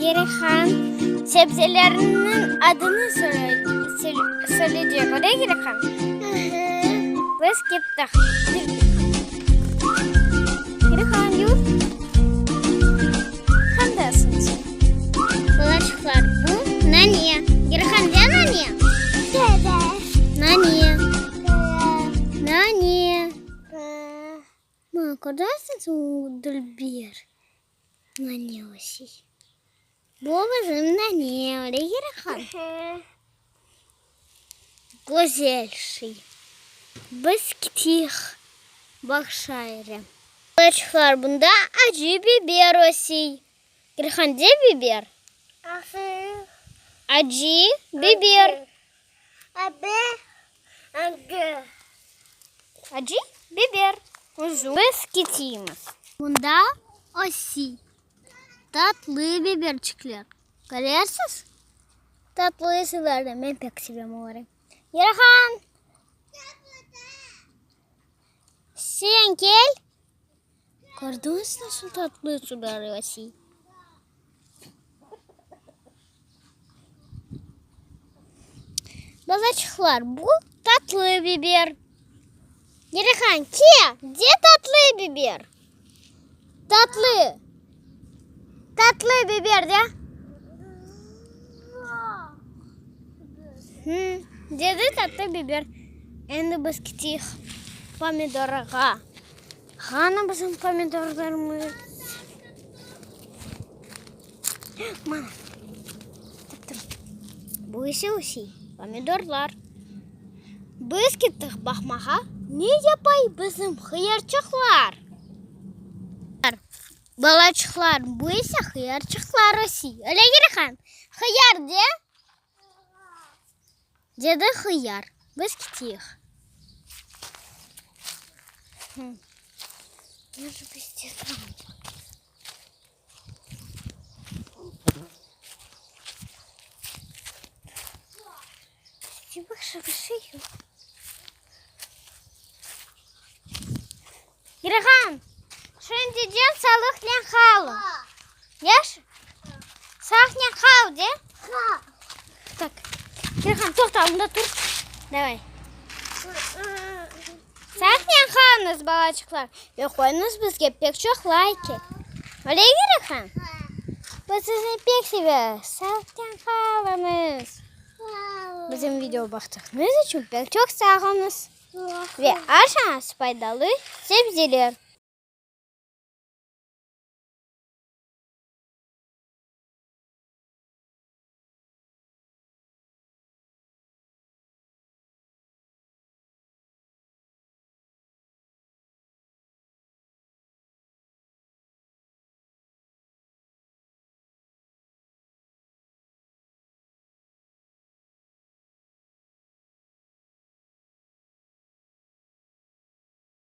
Gerihan sebzelerniñ adını söyleycek, öyle Gerihan? Biz kettik. Gerihan, yur. Qandasıñ sen? Balaçıqlar, bu nane. Gerihan, de nane? Nane. Nane. Mına, köresiñiz, o dülber nane ösey. Bu bizim nane, öyle Gerihan? Güzel şey. Biz keteyik bağça yere. Balaçıqlar, bunda acı biber ösey. Gerihan, de biber? Acı biber. Acı biber. Biz keteymiz. Mında ösey tatlı biberçikler. Köresiz? Tatlı sizlerden. Men pek sevem oları. Yerhan! Sen kel. Kördiñiz nasıl tatlı sular ösey? Balaçıqlar, bu tatlı biber. Gerihan, ke, de tatlı biber? Tatlı. Tatlı biber, de. Dedi tatlı biber. Endi biz keteyik pomidorğa. Qana bizim pomidorlarımız? Mana, taptım. Bu ise ösey, pomidorlar. Biz kettik baqmağa, ne yapay bizim hıyarçıqlar? Balaçıqlar, bu ise hıyarçıqlar ösey. Öyle Gerihan? Hıyar de? Dedi hıyar. Biz keteyik. Girihan, şimdiden sağlıqnen qal. Yaş? Sağlıqnen qal, de. Tak. Girihan, toqta, mında tur. Davay. Sağlıqnen qalıñız, balaçıqlar, ve qoyuñız bizge pek çoq layki. Öyle, Girihan? Biz sizni pek sevemiz. Sağlıqnen qalıñız. Bizim video baqtıqñız içün pek çoq sağ oluñız. Ve aşañız faydalı sebzeler.